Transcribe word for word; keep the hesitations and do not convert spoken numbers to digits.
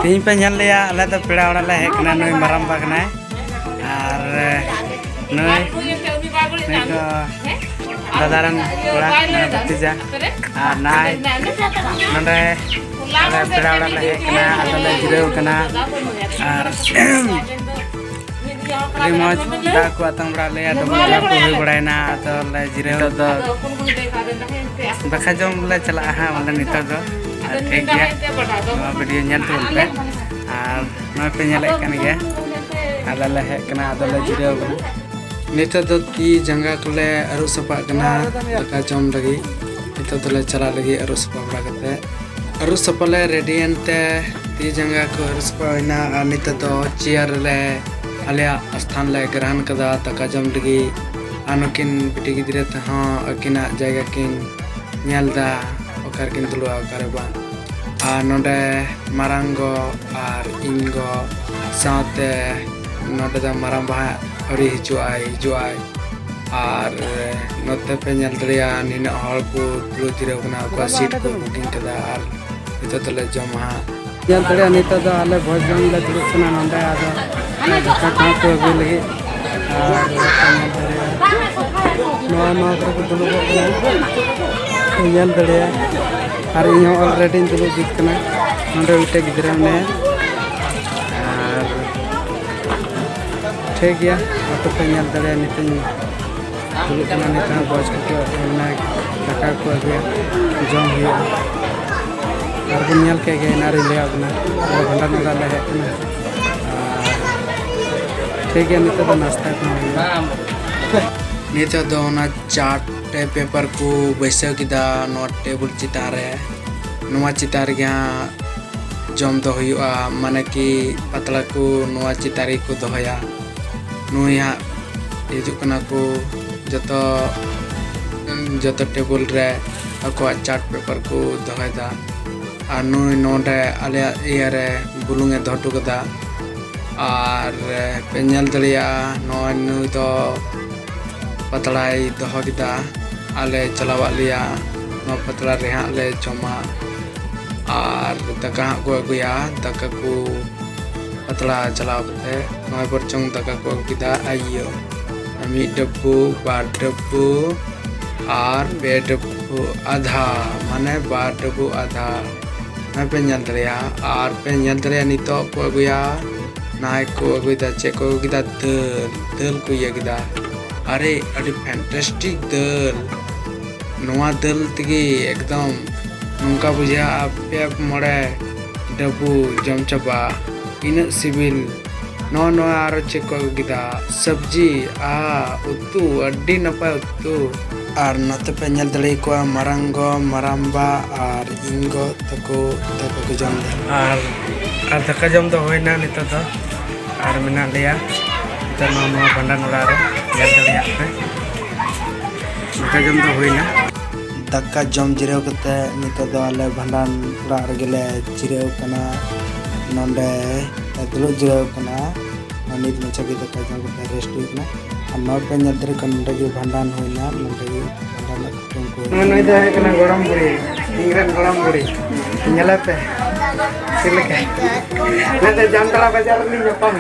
ᱛᱮᱦᱮᱧ ᱯᱮ ᱧᱮᱞ ᱞᱮᱭᱟ, ᱟᱞᱮ ᱫᱚ ᱯᱮᱲᱟ ᱚᱲᱟᱜ ᱞᱮ ᱦᱮᱡ ᱠᱟᱱᱟ᱾ ᱱᱩᱭ ᱢᱟᱨᱟᱝᱵᱟ ᱠᱟᱱᱟᱭ ᱟᱨ ᱱᱩᱭ, ᱱᱩᱭ ᱫᱚ ᱫᱟᱫᱟ ᱨᱮᱱ ᱠᱚᱲᱟ, ᱢᱟᱱᱮ ᱵᱷᱟᱛᱤᱡᱟ᱾ ᱟᱨ ᱱᱟᱭ ᱱᱚᱰᱮ ᱟᱞᱮ ᱯᱮᱲᱟ ᱚᱲᱟᱜ ᱞᱮ ᱦᱮᱡ ᱠᱟᱱᱟ, ᱟᱫᱚ ᱞᱮ ᱡᱤᱨᱟᱹᱣ ᱠᱟᱱᱟ᱾ ᱟᱨ ᱟᱹᱰᱤ ᱢᱚᱡᱽ ᱫᱟᱜ ᱠᱚ ᱟᱛᱟᱝ ᱵᱟᱲᱟ ᱞᱮᱭᱟ, ᱰᱩᱵᱩᱡ ᱵᱟᱲᱟ ᱠᱚ ᱦᱩᱭ ᱵᱟᱲᱟᱭᱮᱱᱟ᱾ ᱟᱫᱚ ᱞᱮ ᱡᱤᱨᱟᱹᱣ, ᱱᱤᱛᱚᱜ ᱫᱚ ᱫᱟᱠᱟ ᱡᱚᱢ ᱞᱮ ᱪᱟᱞᱟᱜᱼᱟ ᱦᱟᱸᱜ, ᱵᱚᱞᱮ ᱱᱤᱛᱚᱜ ᱫᱚ᱾ ᱟᱨ ᱴᱷᱤᱠ ᱜᱮᱭᱟ, ᱱᱚᱣᱟ ᱵᱷᱤᱰᱤᱭᱳ ᱧᱮᱞ ᱛᱟᱵᱚᱱ ᱯᱮ᱾ ᱟᱨ ᱱᱚᱜᱼᱚᱭ ᱯᱮ ᱧᱮᱞᱮᱫ ᱠᱟᱱ ᱜᱮᱭᱟ, ᱟᱞᱮ ᱞᱮ ᱦᱮᱡ ᱠᱟᱱᱟ, ᱟᱫᱚ ᱞᱮ ᱡᱤᱨᱟᱹᱣ ᱠᱟᱱᱟ᱾ ᱱᱤᱛᱚᱜ ᱫᱚ ᱛᱤ ᱡᱟᱸᱜᱟ ᱠᱚᱞᱮ ᱟᱹᱨᱩᱵ ᱥᱟᱯᱷᱟᱜ ᱠᱟᱱᱟ ᱫᱟᱠᱟ ᱡᱚᱢ ᱞᱟᱹᱜᱤᱫ᱾ ᱱᱤᱛᱚᱜ ᱫᱚᱞᱮ ᱪᱟᱞᱟᱜ ᱞᱟᱹᱜᱤᱫ ᱟᱹᱨᱩᱵ ᱥᱟᱯᱷᱟ ᱵᱟᱲᱟ ᱠᱟᱛᱮ᱾ ᱟᱹᱨᱩᱵ ᱥᱟᱯᱷᱟ ᱞᱮ ᱨᱮᱰᱤᱭᱮᱱ ᱛᱮ ᱛᱤ ᱡᱟᱸᱜᱟ ᱠᱚ ᱟᱹᱨᱩᱵ ᱥᱟᱯᱷᱟ ᱦᱩᱭᱱᱟ᱾ ᱟᱨ ᱱᱤᱛᱚᱜ ᱫᱚ ᱪᱮᱭᱟᱨ ᱨᱮᱞᱮ ᱟᱞᱮᱭᱟᱜ ᱥᱛᱷᱟᱱ ᱞᱮ ᱜᱨᱚᱦᱚᱱ ᱠᱟᱫᱟ ᱫᱟᱠᱟ ᱡᱚᱢ ᱞᱟᱹᱜᱤᱫ᱾ ᱟᱨ ᱱᱩᱠᱤᱱ ᱵᱤᱴᱤ ᱜᱤᱫᱽᱨᱟᱹ ᱛᱮᱦᱚᱸ ᱟᱹᱠᱤᱱᱟᱜ ᱡᱟᱭᱜᱟ ᱠᱤᱱ ᱧᱮᱞ ᱮᱫᱟ, ᱚᱠᱟ ᱨᱮᱠᱤᱱ ᱫᱩᱲᱩᱵᱼᱟ, ᱚᱠᱟ ᱨᱮ ᱵᱟᱝ᱾ ᱟᱨ ᱱᱚᱰᱮ ᱢᱟᱨᱟᱝ ᱜᱚ ᱟᱨ ᱤᱧ ᱜᱚ ᱥᱟᱶᱛᱮ ᱱᱚᱰᱮ ᱫᱚ ᱢᱟᱨᱟᱝ ᱵᱟᱦᱟ ᱟᱹᱣᱨᱤ ᱦᱤᱡᱩᱜᱼᱟᱭ, ᱦᱤᱡᱩᱜᱼᱟᱭ᱾ ᱟᱨ ᱱᱚᱛᱮ ᱯᱮ ᱧᱮᱞ ᱫᱟᱲᱮᱭᱟᱜᱼᱟ, ᱱᱤᱱᱟᱹᱜ ᱦᱚᱲ ᱠᱚ ᱫᱩᱲᱩᱵ ᱡᱤᱨᱟᱹᱣ ᱠᱟᱱᱟ, ᱟᱠᱚᱣᱟᱜ ᱥᱤᱴ ᱠᱚ ᱵᱩᱠᱤᱝ ᱠᱟᱫᱟ᱾ ᱟᱨ ᱱᱤᱛᱚᱜ ᱫᱚᱞᱮ ᱡᱚᱢᱟ ᱦᱟᱸᱜ᱾ ᱧᱮᱞ ᱫᱟᱲᱮᱭᱟᱜᱼᱟ, ᱱᱤᱛᱚᱜ ᱫᱚ ᱟᱞᱮ ᱵᱷᱚᱡᱽ ᱡᱚᱢ ᱞᱮ ᱫᱩᱲᱩᱵ ᱠᱟᱱᱟ ᱱᱚᱰᱮ᱾ ᱟᱫᱚ ᱫᱟᱠᱟ ᱠᱚᱦᱚᱸ ᱠᱚ ᱟᱹᱜᱩᱭ ᱞᱟᱹᱜᱤᱫ᱾ ᱟᱨ ᱱᱚᱣᱟ, ᱱᱚᱣᱟ ᱠᱚᱨᱮ ᱠᱚ ᱫᱩᱲᱩᱵᱚᱜ ᱠᱟᱱᱟ, ᱧᱮᱞ ᱫᱟᱲᱮᱭᱟᱜᱼᱟ᱾ ᱟᱨ ᱤᱧ ᱦᱚᱸ already ᱤᱧ ᱫᱩᱲᱩᱵ ᱡᱩᱛ ᱠᱟᱱᱟ᱾ ᱱᱚᱰᱮ ᱢᱤᱫᱴᱮᱡ ᱜᱤᱫᱽᱨᱟᱹ ᱢᱮᱱᱟᱭᱟ᱾ ᱟᱨ ᱴᱷᱤᱠ ᱜᱮᱭᱟ, ᱟᱯᱮ ᱯᱮ ᱧᱮᱞ ᱫᱟᱲᱮᱭᱟᱜᱼᱟ, ᱱᱤᱛᱚᱜ ᱤᱧ ᱫᱩᱲᱩᱵ ᱠᱟᱱᱟ᱾ ᱱᱤᱛᱚᱜ ᱦᱚᱸ ᱵᱚᱥ ᱠᱚᱠᱚ ᱮᱢᱟ, ᱫᱟᱠᱟ ᱠᱚ ᱟᱹᱜᱩᱭᱟ, ᱡᱚᱢ ᱦᱩᱭᱩᱜᱼᱟ᱾ ᱟᱨ ᱵᱚᱱ ᱧᱮᱞ ᱠᱮᱫ ᱜᱮ, ᱮᱱᱟᱱ ᱨᱤᱧ ᱞᱟᱹᱭᱟᱫ ᱵᱚᱱᱟ, ᱟᱞᱮ ᱵᱷᱟᱸᱰᱟᱱ ᱚᱲᱟᱜ ᱞᱮ ᱦᱮᱡ ᱠᱟᱱᱟ᱾ ᱟᱨ ᱴᱷᱤᱠ ᱜᱮᱭᱟ, ᱱᱤᱛᱚᱜ ᱫᱚ ᱱᱟᱥᱛᱟ ᱠᱚᱦᱚᱸ ᱦᱩᱭᱩᱜᱼᱟ᱾ ᱱᱤᱛᱚᱜ ᱫᱚ ᱚᱱᱟ ᱪᱟᱨᱴ ᱯᱮᱯᱟᱨ ᱠᱚ ᱵᱟᱹᱭᱥᱟᱹᱣ ᱠᱮᱫᱟ ᱱᱚᱣᱟ ᱴᱮᱵᱩᱞ ᱪᱮᱛᱟᱱ ᱨᱮ᱾ ᱱᱚᱣᱟ ᱪᱮᱛᱟᱱ ᱨᱮᱜᱮ ᱦᱟᱸᱜ ᱡᱚᱢ ᱫᱚ ᱦᱩᱭᱩᱜᱼᱟ, ᱢᱟᱱᱮ ᱠᱤ ᱯᱟᱛᱲᱟ ᱠᱚ ᱱᱚᱣᱟ ᱪᱮᱛᱟᱱ ᱨᱮᱜᱮ ᱠᱚ ᱫᱚᱦᱚᱭᱟ᱾ ᱱᱩᱭ ᱦᱟᱸᱜ ᱦᱤᱡᱩᱜ ᱠᱟᱱᱟ ᱠᱚ, ᱡᱚᱛᱚ, ᱡᱚᱛᱚ ᱴᱮᱵᱩᱞ ᱨᱮ ᱟᱠᱚᱣᱟᱜ ᱪᱟᱨᱴ ᱯᱮᱯᱟᱨ ᱠᱚ ᱫᱚᱦᱚᱭᱮᱫᱟ᱾ ᱟᱨ ᱱᱩᱭ ᱱᱚᱰᱮ ᱟᱞᱮᱭᱟᱜ ᱤᱭᱟᱹ ᱨᱮ ᱵᱩᱞᱩᱝ ᱮ ᱫᱚᱦᱚ ᱦᱚᱴᱚ ᱠᱟᱫᱟ᱾ ᱟᱨ ᱯᱮ ᱧᱮᱞ ᱫᱟᱲᱮᱭᱟᱜᱼᱟ, ᱱᱚᱜᱼᱚᱭ ᱱᱩᱭ ᱫᱚ ᱯᱟᱛᱲᱟᱭ ᱫᱚᱦᱚ ᱠᱮᱫᱟ᱾ ᱟᱞᱮ ᱪᱟᱞᱟᱣᱟᱜ ᱞᱮᱭᱟ, ᱱᱚᱣᱟ ᱯᱟᱛᱲᱟ ᱨᱮ ᱦᱟᱸᱜ ᱞᱮ ᱡᱚᱢᱟ᱾ ᱟᱨ ᱫᱟᱠᱟ ᱦᱟᱸᱜ ᱠᱚ ᱟᱹᱜᱩᱭᱟ᱾ ᱫᱟᱠᱟ ᱠᱚ ᱯᱟᱛᱲᱟ ᱪᱟᱞᱟᱣ ᱠᱟᱛᱮ ᱱᱚᱜᱼᱚᱭ ᱵᱚᱨᱪᱚᱝ ᱫᱟᱠᱟ ᱠᱚ ᱟᱹᱜᱩ ᱠᱮᱫᱟ᱾ ᱟᱭᱳ ᱢᱤᱫ ᱰᱟᱹᱵᱩ, ᱵᱟᱨ ᱰᱟᱹᱵᱩ ᱟᱨ ᱯᱮ ᱰᱟᱹᱵᱩ ᱟᱫᱷᱟ, ᱢᱟᱱᱮ ᱵᱟᱨ ᱰᱟᱹᱵᱩ ᱟᱫᱷᱟ᱾ ᱱᱚᱜᱼᱚᱭ ᱯᱮ ᱧᱮᱞ ᱫᱟᱲᱮᱭᱟᱜᱼᱟ᱾ ᱟᱨ ᱯᱮ ᱧᱮᱞ ᱫᱟᱲᱮᱭᱟᱜᱼᱟ ᱱᱤᱛᱚᱜ ᱠᱚ ᱟᱹᱜᱩᱭᱟ, ᱱᱟᱭ ᱠᱚ ᱟᱹᱜᱩᱭᱮᱫᱟ᱾ ᱪᱮᱫ ᱠᱚ ᱟᱹᱜᱩ ᱠᱮᱫᱟ? ᱫᱟᱹᱞ, ᱫᱟᱹᱞ ᱠᱚ ᱤᱭᱟᱹ ᱠᱮᱫᱟ᱾ ᱟᱨᱮ ᱟᱹᱰᱤ fantastic ᱫᱟᱹᱞ᱾ ᱱᱚᱣᱟ ᱫᱟᱹᱞ ᱛᱮᱜᱮ ᱮᱠᱫᱚᱢ ᱱᱚᱝᱠᱟ ᱵᱩᱡᱷᱟᱹᱜᱼᱟ, ᱯᱮ ᱢᱚᱬᱮ ᱰᱟᱹᱵᱩ ᱡᱚᱢ ᱪᱟᱵᱟ, ᱤᱱᱟᱹᱜ ᱥᱤᱵᱤᱞ᱾ ᱱᱚᱜᱼᱚ ᱱᱚᱣᱟ ᱟᱨᱚ ᱪᱮᱫ ᱠᱚ ᱟᱹᱜᱩ ᱠᱮᱫᱟ? ᱥᱚᱵᱽᱡᱤ, ᱟᱦᱟ, ᱩᱛᱩ, ᱟᱹᱰᱤ ᱱᱟᱯᱟᱭ ᱩᱛᱩ᱾ ᱟᱨ ᱱᱚᱛᱮ ᱯᱮ ᱧᱮᱞ ᱫᱟᱲᱮᱭᱟᱠᱚᱣᱟ ᱢᱟᱨᱟᱝ ᱜᱚ, ᱢᱟᱨᱟᱝᱵᱟ ᱟᱨ ᱤᱧ ᱜᱚ ᱛᱟᱠᱚ ᱫᱟᱠᱟ ᱠᱚ ᱡᱚᱢ ᱮᱫᱟ᱾ ᱟᱨ, ᱟᱨ ᱫᱟᱠᱟ ᱡᱚᱢ ᱫᱚ ᱦᱩᱭᱱᱟ ᱱᱤᱛᱚᱜ ᱫᱚ᱾ ᱟᱨ ᱢᱮᱱᱟᱜ ᱞᱮᱭᱟ ᱱᱤᱛᱚᱜ ᱱᱚᱣᱟ, ᱱᱚᱣᱟ ᱵᱷᱟᱸᱰᱟᱱ ᱚᱲᱟᱜ ᱨᱮ, ᱧᱮᱞ ᱫᱟᱲᱮᱭᱟᱜ ᱯᱮ᱾ ᱫᱟᱠᱟ ᱡᱚᱢ ᱫᱚ ᱦᱩᱭᱱᱟ᱾ ᱫᱟᱠᱟ ᱡᱚᱢ ᱡᱤᱨᱟᱹᱣ ᱠᱟᱛᱮ ᱱᱤᱛᱚᱜ ᱫᱚ ᱟᱞᱮ ᱵᱷᱟᱸᱰᱟᱱ ᱚᱲᱟᱜ ᱨᱮᱜᱮ ᱞᱮ ᱡᱤᱨᱟᱹᱣ ᱠᱟᱱᱟ᱾ ᱱᱚᱰᱮ ᱞᱮ ᱫᱩᱲᱩᱵ ᱡᱤᱨᱟᱹᱣ ᱠᱟᱱᱟ᱾ ᱟᱨ ᱱᱤᱛ ᱢᱟᱪᱷᱟ ᱜᱮ ᱫᱟᱠᱟ ᱡᱚᱢ ᱠᱟᱛᱮ rest ᱦᱩᱭ ᱠᱟᱱᱟ᱾ ᱟᱨ ᱱᱚᱣᱟ ᱯᱮ ᱧᱮᱞ ᱫᱟᱲᱮᱭᱟᱜ ᱠᱟᱱᱟ, ᱱᱚᱰᱮ ᱜᱮ ᱵᱷᱟᱸᱰᱟᱱ ᱦᱩᱭᱱᱟ, ᱱᱚᱰᱮ ᱜᱮ ᱵᱷᱟᱸᱰᱟᱱ ᱨᱮᱱᱟᱜ ᱠᱩᱴᱟᱹᱢ ᱠᱚ ᱦᱩᱭᱱᱟ᱾ ᱱᱩᱭ ᱫᱚ ᱦᱩᱭᱩᱜ ᱠᱟᱱᱟ ᱜᱚᱲᱚᱢ ᱵᱩᱲᱦᱤ, ᱤᱧ ᱨᱮᱱ ᱜᱚᱲᱚᱢ ᱵᱩᱲᱦᱤ᱾ ᱧᱮᱞᱮ ᱯᱮ ᱪᱮᱫ ᱞᱮᱠᱟ᱾ ᱱᱚᱰᱮ ᱡᱟᱢᱛᱟᱲᱟ ᱵᱟᱡᱟᱨ ᱨᱮᱞᱤᱧ ᱧᱟᱯᱟᱢ᱾